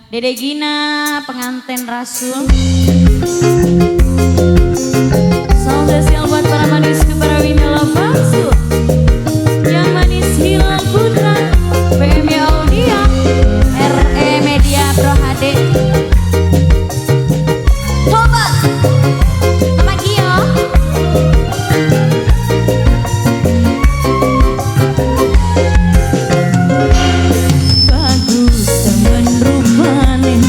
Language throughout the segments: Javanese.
Dede Gina, pengantin Rasul. Salam spesial buat para manisku, para Winda Palsu. Yang manis Hilal Putra, PMY Audio, RE Media Pro HD. Coba, Mama Gio. Bagus temen rupane,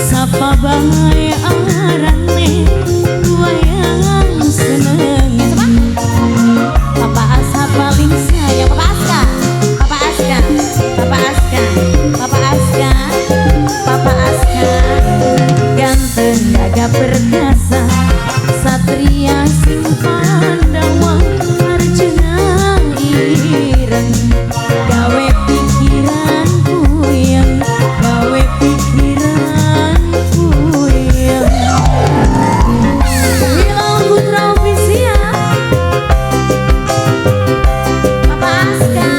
sapa bae arane, wayang seneng. Papa Aska paling sayang, Papa Aska, Papa Aska, Papa Aska, Papa Aska, Papa Aska. Ganteng gagah perkasa, satria sing Pandawa, Arjuna ireng, gawe pikiran puyeng, gawe pikiran puyeng. Hilal Putra Official, Papa Aska.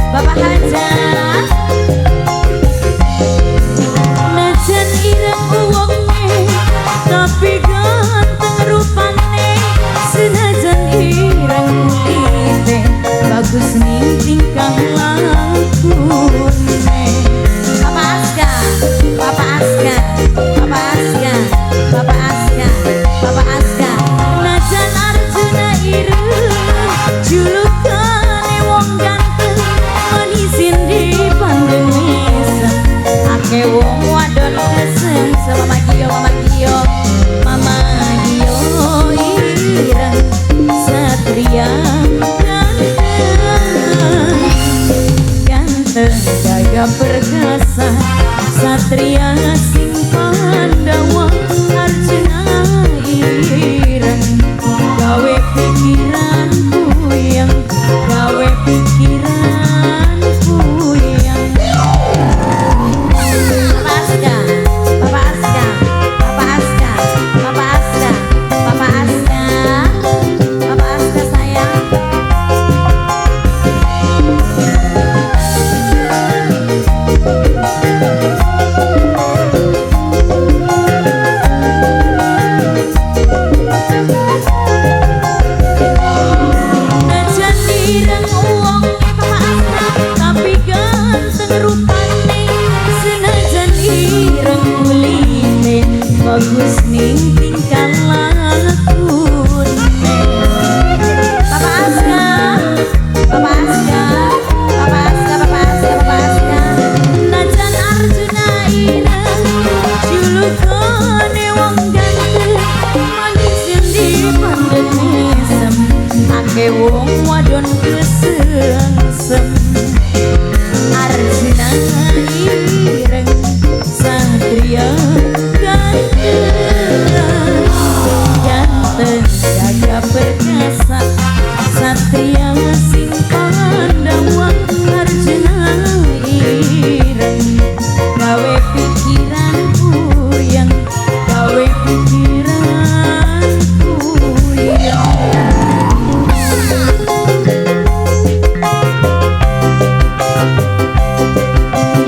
Bapak Haja. Najan ireng wonge, tapi ganteng rupane, senajan ireng kulite, bagus ning tingkah lakune. Papa Aska, Papa Aska, Papa Aska, Papa Aska, Papa Aska. Najan Arjuna ireng, julukane wong ganteng, manisin dipandeng mesem, akeh wong wadon kesengsem. Mama Gio, Mama Gio, Mama Gio ireng, satria ganteng, ganteng gagah perkasa, satria sing Pandawa, Arjuna ireng, gawe pikiran puyeng, gawe pikiran puyeng. Papa Aska, Papa Aska, Papa Aska, Papa Aska, Papa Aska, Papa Aska sayang. Najan ireng wonge Papa Aska, tapi ganteng rupane, senajan ireng kulite, bagus ning tingkah lakune. Papa Aska, Papa Aska, Papa Aska, Papa Aska, Papa Aska. Najan Arjuna ireng, julukane wong ganteng, manis dipandeng mesem, akeh wong wadon kesengsem. Arjuna ireng, satria ganteng, ganteng gagah perkasa, satria sing Pandawa, Arjuna ireng, gawe pikiran puyeng, gawe pikiran puyeng.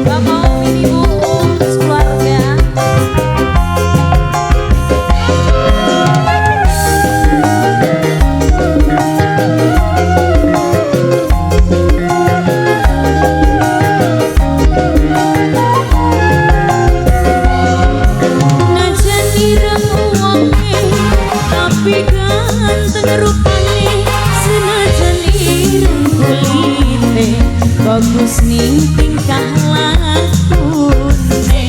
Bapak Umi, Ibu, keluarga. Najan ireng wonge, tapi ganteng rupane, senajan ireng kulite, bagus ning tingkah lakune.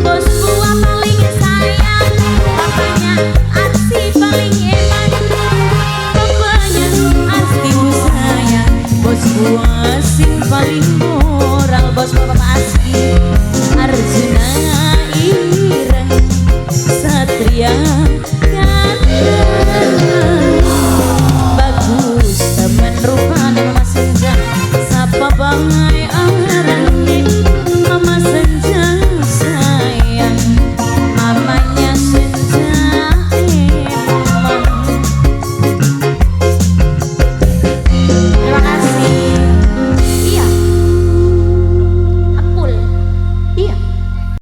Bos gua paling sayang, papanya Arsi paling eman, papanya Arsi ku sayang, bos gua sing paling moral, bos Bapak Aski. Arjuna ireng, satria